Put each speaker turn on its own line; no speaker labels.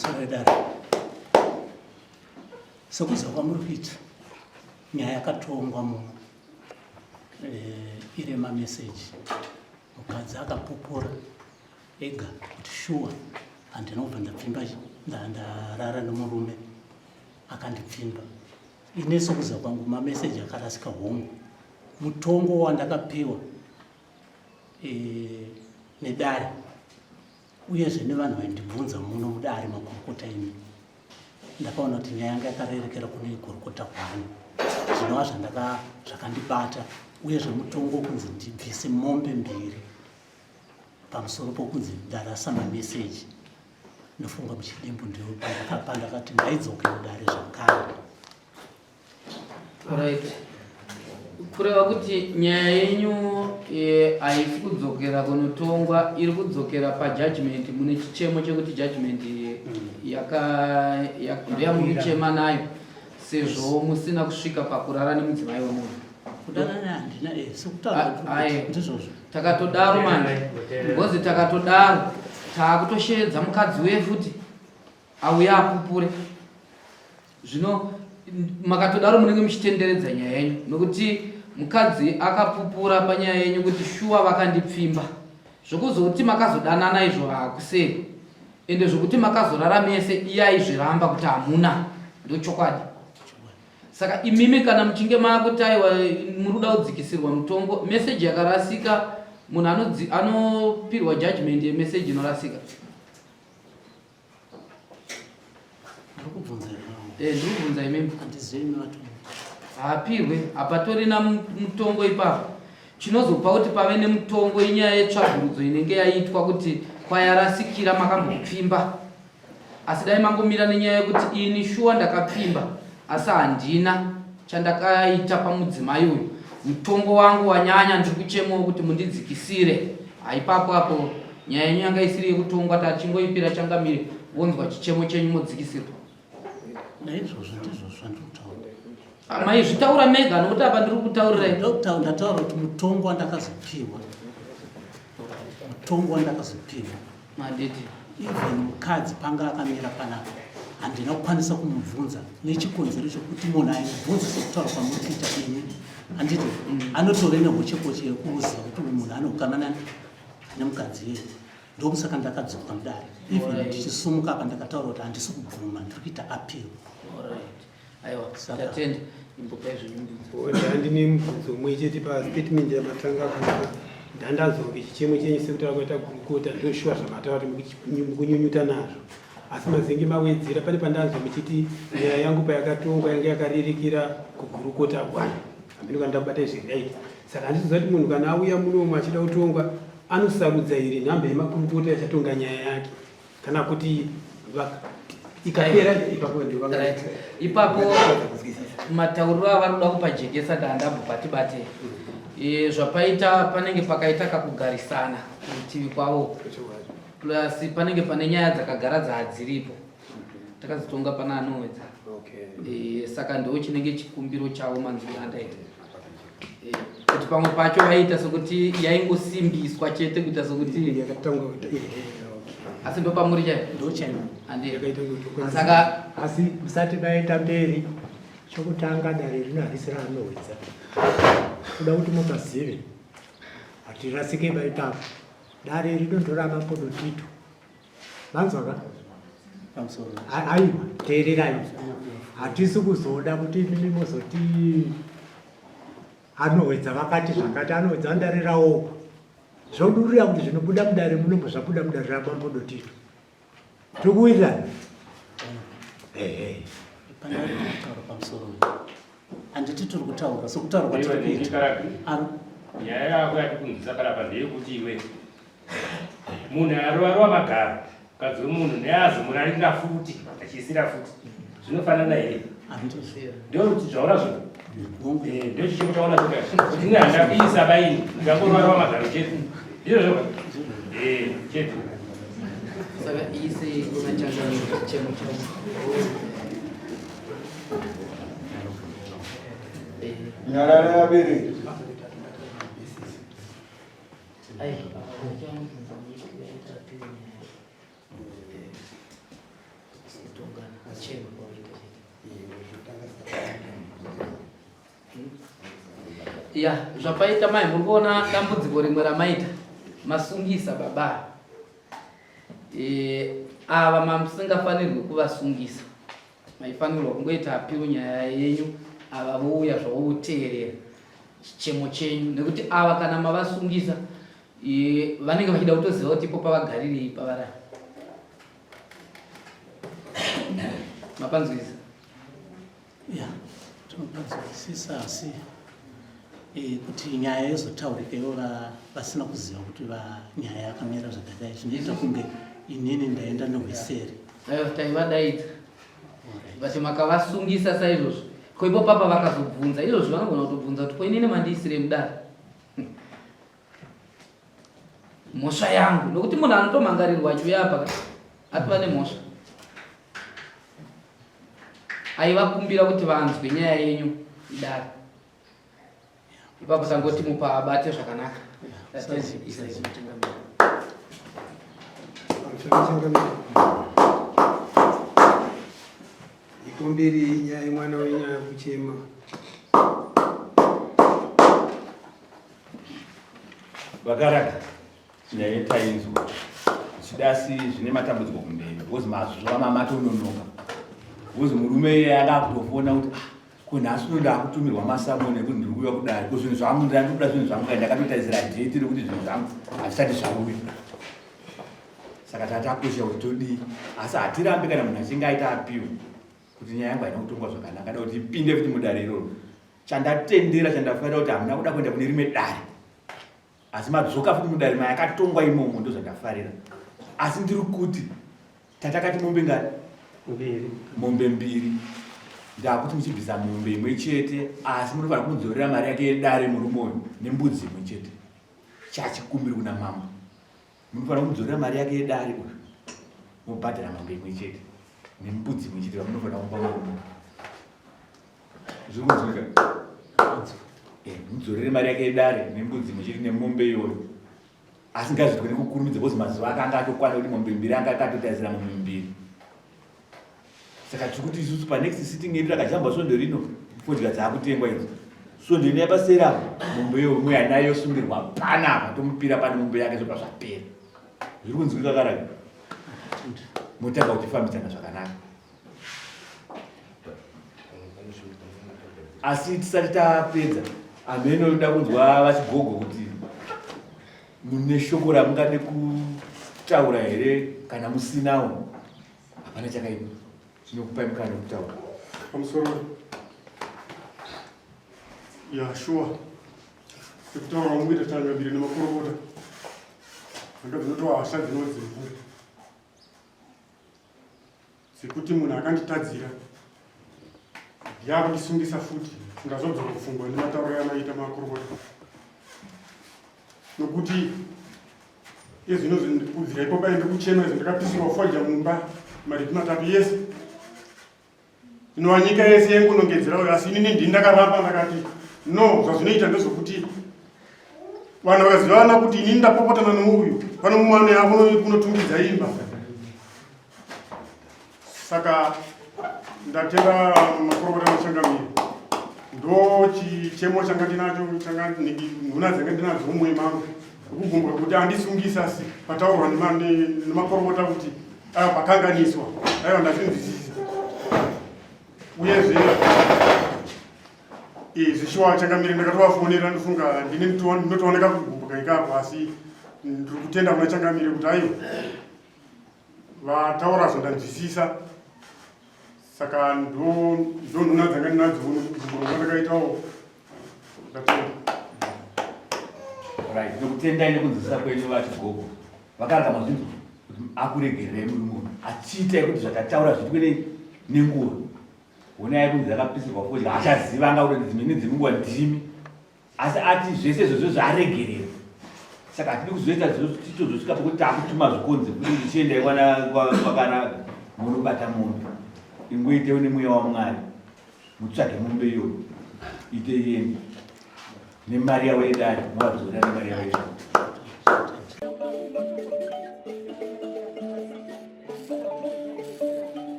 Pamusoro wedare, sekuziva kwamuri kuita, nyaya yakatongwa muno iri mameseji. Mukadzi akapupura ega kuti shuwa handina kubva ndapfimba, ndarara nemurume akandipfimba. Ini sekuziva kwangu mameseji akarasika hongu. Mutongo wandakapiwa nedare uyezve nevanhu vaindibvunza muno mudare, makurukota imi, ndakaona kuti nyaya yanga yakarerekera kune gurukota hwani, zvinova zvakandibata. Uyezve mutongo kunzi ndibvise mombe mbiri pamusoro pokunzi ndarasa mameseji, ndofunga muchidimbu ndio pandakati ndaidzoke mudare zvakare.
Right. Kureva kuti nyaya yenyu haisi kudzokera kunotongwa, iri kudzokera pajudgment. Mune chichemo chekuti judgment ndeyamuri kuchema nayo sezvo musina kusvika pakurara nemudzimai wemunhu.
Kudanana handina, sekutaura ndizvozvo.
Takatodaro manje, ngozi takatodaro, taakutosheedza mukadzi uye futi auya apupure. Zvino makatodaro munenge muchitenderedza nyaya yenyu, nokuti mukadzi akapupura panyaya yenyu kuti shuwa vakandipfimba. Zvokuzoti makazodanana izvo hakuseri, ende zvokuti makazorara mese iye aizviramba kuti hamuna, ndochokwadi. Saka imimi kana muchinge maakuti aiwa muri kuda kudzikisirwa mutongo, meseji yakarasika, munhu anopirwa judgment yemeseji inorasika. Ndiri kubvunza imimi. Haapirwe, hapatorina mutongo ipapo. Chinozopa kuti pave nemutongo inyaya yetsvagurudzo inenge yaitwa kuti kwayarasikira makambopfimba. Asi dai mangomira nenyaya yekuti ini shuwa ndakapfimba asi handina chandakaita pamudzimai uyu, mutongo wangu wanyanya, ndiri kuchemawo kuti mundidzikisire. Haipapo apo nyaya yenyu yanga isiri yekutongwa, tachingoipira changamire vonzwa chichemo chenyu modzikisirwa.
Naizvozvo ndizvo zvandiri kutaura.
Maizvitaura mega, nokuti apa ndiri kutaurirai.
Ndataura kuti mutongo wandakazopiwa, mutongo wandakazopiwa
Manditi
even mukadzi panga akamira panapa handina kukwanisa kumubvunza nechikonzero chokuti munhu aimubvunza sekutaura kwamuri kuita imi, handiti anotove nehochekoche yekuziva kuti uyu munhu anokama nani nemukadzi iyeye. Ndokusaka ndakadzoka mudare, even ndichisumuka apa ndakataura kuti handisi kubvuma, ndiri kuita appeal.
Alright. Aiwa, tatenda. Imbopai zvenyumbudzo.
Ndandine mubvunzo umwe chete pastatement yamatanga kupa. Ndandanzwa kunge chichemo chenyu sekutaura kwaita gurukota ndoshuwa zvamataura kuti mukunyunyuta nazvo, asi mazenge mawedzera pane pandanzwa muchiti nyaya yangu payakatongwa yanga yakarerekera kugurukota one. Hameno kana ndakubata izvi right. Saka handisiziva kuti munhu kana auya munomu achida kutongwa anosarudza here nhamba yemakurukota yachatonga nyaya yake, kana kuti ikapera ipapo?
Ipapo matauriro avari kuda kupajekesa ndandabvo patibate. Zvapaita panenge pakaita kakugarisana kurutivi kwavo, plus panenge pane nyaya dzakagara dzaadziripo takadzitonga pana anowedza. Saka ndo chinenge chikumbiro chavo manzwiro andaita, kuti pamwe pacho vaiita sokuti yaingosimbiswa chete kuita sokuti, asi ndopamuri chaipo.
Ndochaipo.
Handi saka
Asi musati maenda mberi, chokutanga dare rino harisi raanowedza, kuda kuti mupazive, hatirasike maipapo. Dare rino ndoramapodotito, manzwa ka?
Pamusoro.
Aiwa, teererai, hatisi kuzoda kuti imimi muzoti anowedza vakati zvakati, anowedza mudare raoko. Zvodurira kuti zvinobuda mudare munombo zvabuda mudare ramambodotito. Tiri kuwirirana, ehe.
Pandari kutaura pamusoro, handiti tiri kutaura sekutaura kwatiri kuita?
Nyaya yako yatikunzwisa panapa ndeyekuti iwe munhu arovarova magaro mukadzi wemunhu neazomurarira futi achiisira futi, zvinofanana here? Ndokuti zvaona zvo ndochichemo chaona zvoka kuti ini handina kuisa baini, ndikangorovarova magaro chete, ndizvo zvoka chete.
Saka ise kuna changamire chichemo chavo.
Nyarara vabereki.
Ai. kutongana chema kwaita chete. Ya, zvapaita mai muri kuona dambudziko rimwe ramaita. Masungisa baba. E, ava mamusingafanirwi kuvasungisa. Maifanirwa kungoita apiru nyaya yenyu ava vouya zvavoteerera chichemo chenyu nekuti ava kana mavasungisa e, vanenge vachida kutoziva kuti ipo pavagarirei pavarara. Mapanzwisa?
Ya, tinopanzwisisa asi e, kuti nyaya yozotaurika ivo vasina kuziva kuti nyaya yakamira zvakadai zvinoita kunge inini ndaenda nehweseri.
Aiwa, taivadaidza but makavasungisa saizvozvo. Ko ipo papa vakazobvunza izvozvo vanogona kutobvunza kuti ko inini mandiisirei mudare? Mhosva yangu nokuti munhu anotomangarirwa achiuya apa atova nemhosva. Aivakumbira kuti vanzwe nyaya yenyu idare. Ipapo tangoti mupa abate zvakanaka.
Ikomberi nyaya yemwana wenyaya kuchema.
Vakaraka nyaya yetainzwa zvichida asi zvine matambudziko kumberi because mazuva mamatononoka because murume iye anga akutofona kuti ah, ko nhasi uno ndakutumirwa masamoni ekuti ndiri kuuya kudare ko zvinhu zvangu ndikuda zvinhu zvangu kai ndakatotarisira dheti rekuti zvinhu zvangu hazvisati zvauya saka tatakosha kuti todii asi hatirambi kana munhu achinge aita apiwa kuti nyaya yangu haina kutongwa zvakanaka da kuti ipinde futi mudare iroro Chandatendera chandafarira kuti hamuna kuda kuenda kune rimwe dare asi madzoka futi mudare mayakatongwa imomo ndozvandafarira asi ndiri kuti tatakati mombe ngani
mbiri
mombe mbiri ndakuti muchibvisa mombe imwe chete asi munofanira kumudzorera mari yake yedare murume uyu nembudzi imwe chete chachikumbiri kuna mambo munofanira kumudzorera mari yake yedare uyu mobhadhara mombe imwe chete nembudzi imwe chete vamunofanira kumupa murume Zviri kunzwika? Eh, mudzorere mari yake yedare nembudzi muchiri nemombe iyoyo. Asi ngazviitwe nekukurumidza because mazuva akanga atokwana kuti mombe mbiri anga akatotarisira mombe mbiri. Saka tiri kuti isusu panext sitting yedu takajamba svondo rino fodya dzaakutengwa idzo. Svondo ino yapasera apo mombe iyoyo umwe anayo yosungirwa panapa tomupira pane mombe yake zvobva zvapera. Zviri kunzwika karaki? Motanga kuchifambidzana zvakanaka. Asi tisati tapedza hameno ndoda kunzwa vachigogo kuti mune shoko ramungade kutaura here kana musinawo hapana chakaipa tinokupai mukana wekutaura.
Pamusoro ya shuwa sekutaura kwamukuita changamire nemakorokota anga dzinotova hasha dzinodzimvura Sekuti munhu akanditadzira ndiye akundisungisa futi ndazodzoka kufungwa nematauro yamaita makorokota nokuti ezvino kubvira ipo paende kuchema izvo ndakapisirwa fodya mumba maripi matatu yese inova nyika yese yaingonongedzera uyo asi inini ndini ndakaramba ndakati no zvazvinoita ndezvokuti vanhu vakazivana kuti inini ndapopotana nouyu pano mumwe ane akunotungidza imba saka ndatenda makurukota machangamire ndo chichemo changa ndinacho changa nhuna dzanga ndinadzo mumwe mangu kugumbuka kuti andisungisa asi pataurwa nemakorokota kuti aiwa pakanganiswa aiwa ndazvinzwisisa uyezve zvishuwa changamire ndakatovafonera ndofunga ndine ndinotooneka kugumbuka ikapo asi ndiri kutenda kuna changamire kuti aiwa vataura zvandanzwisisa saka ndonhuna dzanga ndinadzo kugumbuka kwandakaitawo ndatenda.
Right, nokutendai nekunzwisisa kwenyu vachigogo. Vakaramba mazvinzwa kuti akuregererei murume uyu achiitai kuti zvatataura zviitwe nenguva. Honai kunzi akapisirwa fodya achaziva anga kuti dzimweni dzemunguva ndimi asi ati zvese izvozvo zvaregerera saka hatidi kuzoita titozosvika pekuti takutuma zvikonzi kuti kuti chiendai kwakanaka munobata mombe ingoitewo nemweya wamwari mutsvage mombe iyoyo ite yeni nemari yavo yedare muvadzorera nemari yavo yedare.